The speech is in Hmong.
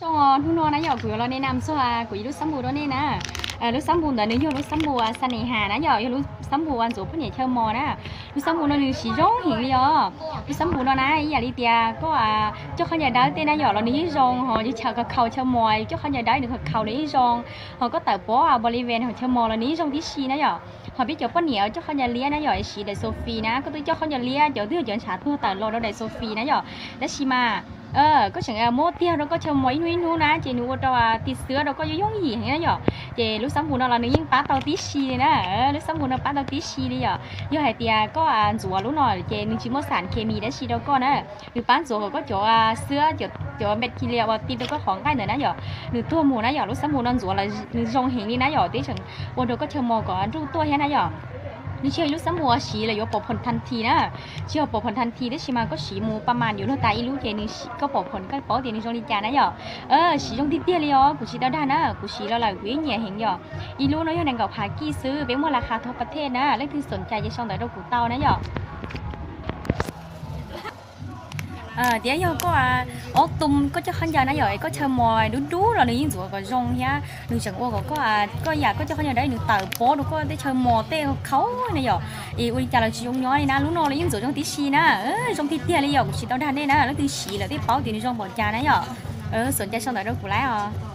Zoo, hnub no na yom, kuv yuav los nej nam txog kuv ib lub xab npus rau nej na. Lub xab npus ntawd nws yog lub xab npus xa ne has na yom, yog lub xab npus uas ntxuav poj niam chaw mos na. Lub xab npus no nws siv zoo heev li os. Lub xab npus no na ib yam li tias koj coj khaub ncaws dawb tej na yom los nws yeej zoo, ho yus chaw khaus chaw mos coj khaub ncaws dawb nws khaus los yeej zoo, ho koj tawm pob boliven hauv chaw mos los nws yeej zoo tib si na yom. Ho peb cov poj niam coj khaub ncaws liab na yom siv daim Sophie na, koj twb coj khaub ncaws liab cov twg cov ntshav tuag tawm los rau daim Sophie na yom. Tab sis mas koj tseem muab tiag rau koj chaw mos ib hnub ib hnub na ces nws ua rau tis xwb rau koj yooj yooj yim heev na yom. Ces lub xab npus no los nws yeej pab tau tib si li na. Lub xab npus no pab tau tib si li yom. Yog hais tias koj ntxuav lub no ces nws tsis muaj xam khes mis dab tsi rau koj na. Nws pab ntxuav kom koj cov xwb, cov bacteria uas ti rau koj qhov nqaij ntawd na yom, nws tuag mus na yom. Lub xab npus no ntxuav los nws zoo heev li na yom, twb tseem ua rau koj chaw mos kom nruj tuaj thiab na yom. Nws tsis yog ib lub xab npus uas siv los yuav pom phom than thi na, tsis yog pom phom than thi, tab sis mas koj siv mus pa mas yuav luag tas ib lub ces nws, koj pom phom koj paub tias nws zoo li cas na yom. Siv zoo tiag tiag li os, kuv tsis tau dag na, kuv siv los lawm kuv yeej nyiam heev yom. Ib lub no yog nees nkaum phav kij xwb, peb muaj las khas thoob pas thej na, leej twg xoom cai ces sau ntawv rau kuv tau na yom. Tias yog koj ob tum koj coj khaub ncaws na yom, koj chaw mos dub dub los nws yeej ntxuav kom zoo thiab, nws tseem ua kom koj, koj yam koj coj khaub ncaws dawb nws tawm pob rau koj tej chaw mos tej khaus na yom. Es ua li cas los tsis zoo nyob li na, lub no los yeej ntxuav zoo tib si na. Zoo tiag tiag li yom, kuv tsis tau dag nej na, leej twg siv lawm thiaj paub tias nws zoo npaum cas na yom. Xoom cai sau ntawv rau kuv lawm os.